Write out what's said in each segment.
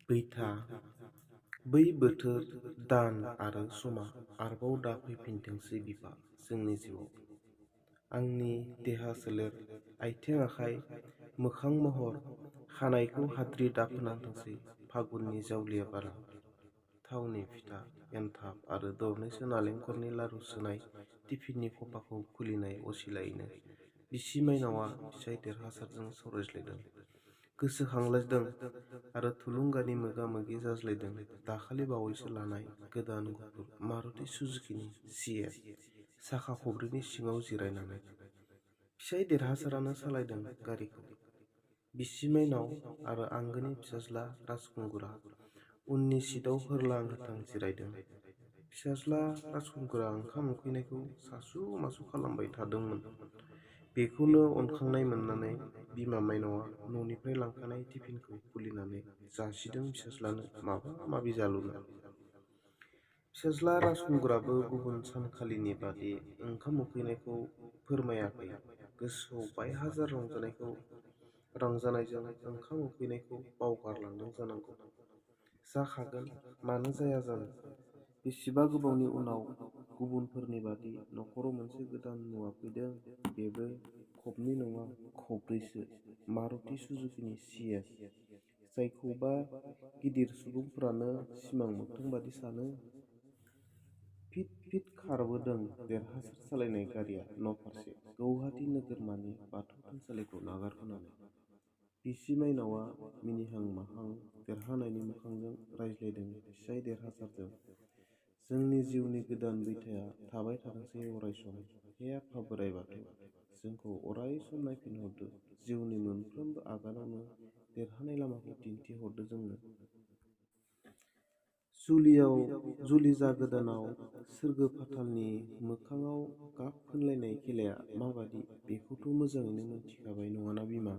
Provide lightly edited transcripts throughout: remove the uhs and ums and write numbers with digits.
बैथा बै बोथोर, दान आरो समा आरोबाव दा फैफिनथोंसै बिफा जोंनि जिउआव। आंनि देहा सोलेर, आइथें आखाइ, मोखां महर, खानाइखौ हाद्रि दाफोनांथोंसै फागुननि जावलिया बारा। थावनि फिथा, एनथाब आरो दरनैसो नालेंखरनि लारु सोनाय टिफिननि खफाखौ खुलिनाय असिलायैनो बिसि माइनावआ फिसाइ देरहासारजों सावरायज्लायदों, गोसोखांलायदों आरो थुलुंगानि मोगा मोगि जाज्लायदों दाखालि बावैसो लानाय गोदान गुफुर मारुति सुजुकिनि CF साखा खब्रैनि सिङाव जिरायनानै। फिसाइ देरहासारानो सालायदों गारिखौ। बिसि माइनाव आरो आंगोनि फिसाज्ला राजखुंगुरआ उननि सिटआव होरलां होथां जिरायदों। फिसाज्ला राजखुंगुरआ ओंखाम उखैनायखौ सासु मासु खालामबाय थादोंमोन। बेखौनो अनखांनाय मोननानै बिमा माइनावआ न'निफ्राय लांखानाय टिफिनखौ खुलिनानै जासिदों फिसाज्लानो माबा माबि जालुनो। फिसाज्ला राजखुंगुराबो गुबुन सानखालिनि बादि ओंखाम उखैनायखौ फोरमायाखै। गोसोआव बायहाजार रंजानायजों ओंखाम उखैनायखौ बावगारलांदों जानांगौ। जाखागोन, मानो जाया जानो। बेसेबा गोबावनि उनाव गुबुनफोरनि बादि न'खराव मोनसे गोदान मुवा फैदों, बेबो खबनै नङा खब्रैसो मारुति सुजुकिनि CF, जायखौबा गिदिर सुबुंफोरानो सिमां मोगथां बादि सानो। फिट फिट खारबोदों देरहासार सालायनाय गारिया न'फारसे गौहाटी नोगोरमानि बाथौ थानसालिखौ नागारबोनानै। बिसि माइनावआ मिनिहां माहां देरहानायनि मोखांजों रायज्लायदों फिसाइ देरहासारजों। जोंनि जिउनि गोदान बैथाया थाबाय थाथोंसै अरायसम। हे आफा बोराइ बाथौ, जोंखौ अरायसम नायफिनहरदो, जिउनि मोनफ्रोमबो आगानावनो देरहानाय लामाखौ दिन्थिहरदो जोंनो। जुलि जागोदानाव सोरगो फाथालनि मोखाङाव गाब फोनलायनाय खेलाया माबादि बेखौथ' मोजाङैनो मोनथिखाबाय नङाना बिमा?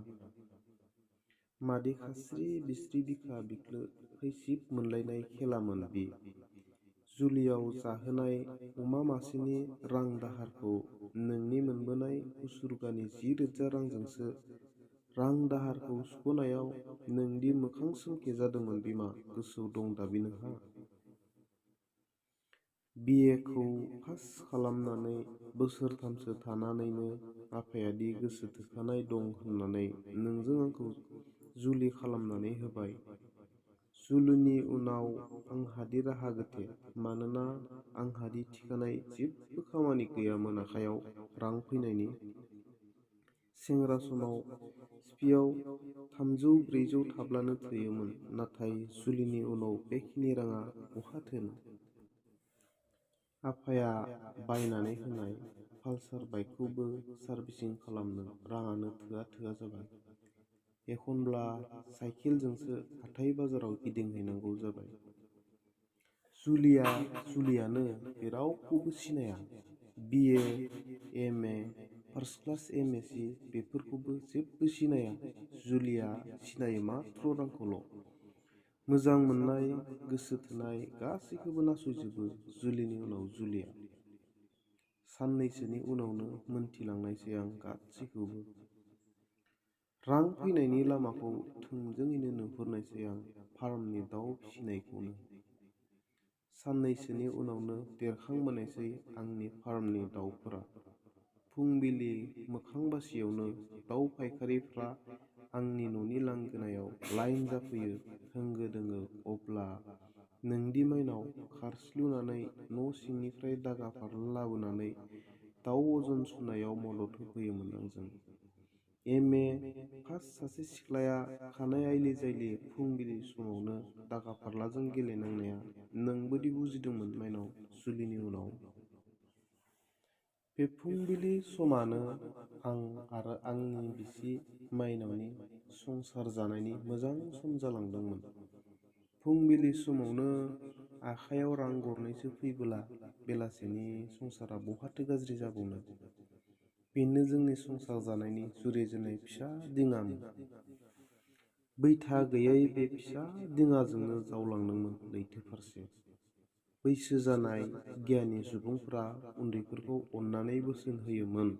मादै खास्रि बिस्रि बिखा बिख्लो खैसिब मोनलायनाय खेलामोन बि। जुलियाव जाहोनाय अमा मासेनि रां दाहारखौ नोंनि मोनबोनाय उसुरगानि 10,000 रांजोंसो रां दाहारखौ सुख'नायाव नोंदि मोखां सोमखे जादोंमोन बिमा, गोसोआव दं दाबि नोंहा? BA खौ पास खालामनानै बोसोरथामसो थानानैनो आफायादि गोसो थोखानाय दं होननानै नोंजों आंखौ जुलि खालामनानै होबाय। जुलिनि उनाव आंहादि राहा गोथे, मानोना आंहादि थिखानाय जेबो खामानि गैयामोन आखायाव रां फैनायनि। सेंग्रा समाव सिपिआव 300-400 थाब्लानो थोयोमोन, नाथाय जुलिनि उनाव बेखिनि राङा बहा थोनो? आफाया बायनानै होनाय पालसार बाइकखौबो सार्भिसिं खालामनो राङानो थोआ जाबाय। एखनब्ला साइखेलजोंसो हाथाय बाजाराव गिदिंहैनांगौ जाबाय। जुलियानो बे रावखौबो सिनाया। BA, MA, first class MSc बेफोरखौबो जेबो सिनाया। जुलिया सिनायो माथ्र रांखौल'। मोजां मोननाय, गोसो थोनाय गासैखौबो नासयजोबो जुलिनि उनाव जुलिया। साननैसोनि उनावनो मोनथिलांनायसै आं गासैखौबो। रां फैनायनि लामाखौ थोंजोङैनो नुहुरनायसै आं फार्मनि दाउ फिसिनायखौनो। साननैसोनि उनावनो देरखांबोनायसै आंनि फार्मनि दाउफोरा। फुंबिलि मोखां बासियावनो दाउ फायखारिफ्रा आंनि न'नि लांगोनायाव लाइन जाफैयो होंगो दोंगो। अब्ला नोंदि माइनाव खारस्लिउनानै न' सिंनिफ्राय दागा फारला लाबोनानै दाउ अजन सुनायाव मदद होफैयोमोन आंजों। MA पास सासे सिख्लाया खानाय आइलि जाइलि फुंबिलि समावनो दागा फारलाजों गेलेनांनाया नोंबोदि बुजिदोंमोन माइनाव जुलिनि उनाव? बे फुंबिलि समानो आं आरो आंनि बिसि माइनावनि संसार जानायनि मोजां सम जालांदोंमोन। फुंबिलि समावनो आखायाव रां गरनैसो फैबोला बेलासेनि संसारा बहाथो गाज्रि जाबावनो? बेनो जोंनि संसार जानायनि जुरिजेननाय फिसा दिङामोन। बैथा गैयै बे फिसा दिङाजोंनो जावलांदोंमोन लैथो फारसे। बैसो जानाय गियानि सुबुंफोरा उन्दैफोरखौ अननानै बोसोन होयोमोन।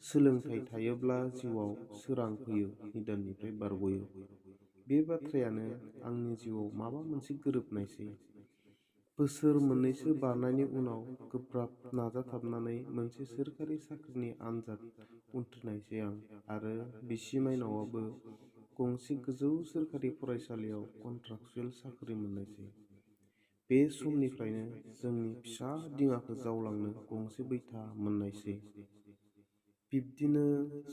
सोलोंथाइ थायोब्ला जिउआव सोरां फैयो, निदाननिफ्राय बारग'यो। बे बाथ्रायानो आंनि जिउआव माबा मोनसे गोरोबनायसै। बोसोर मोननैसो बारनायनि उनाव गोब्राब नाजाथाबनानै मोनसे सोरखारि साख्रिनि आनजाद उथ्रिनायसै आं आरो बिसि माइनावआबो गंसे गोजौ सोरखारि फरायसालियाव कन्ट्राक्चुएल साख्रि मोननायसै। बे समनिफ्रायनो जोंनि फिसा दिङाखौ जावलांनो गंसे बैथा मोननायसै। बिब्दिनो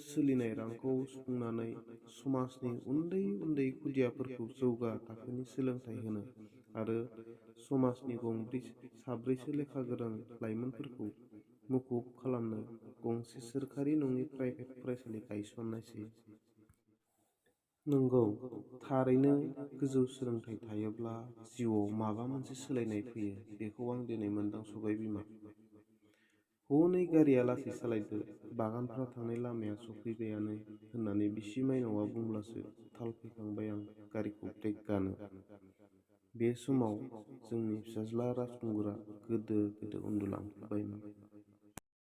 सोलिनाय रांखौ सुफुंनानै समाजनि उन्दै उन्दै खुदियाफोरखौ जौगा थाखोनि सोलोंथाइ होनो आरो समाजनि साब्रैसो लेखा गोरों लाइमोनफोरखौ मुखुब खालामनो गंसे सोरखारि नङि प्राइभेट फरायसालि गायसननायसै। नंगौ, थारैनो गोजौ सोलोंथाइ थायोब्ला जिउआव माबा मोनसे सोलायनाय फैयो, बेखौ आं दिनै मोनदांसबाय बिमा। हनै गारिया लासै सालायदो, बागानफ्रा थांनाय लामाया सफैबायानो होननानै बिसि माइनावआ बुंब्लासो थाल फैखांबाय आं गारिखौ ब्रेक गानो। बे समाव जोंनि फिसाज्ला राजखुंगुरआ गोदो गोदो उन्दुलांफिनबायमोन।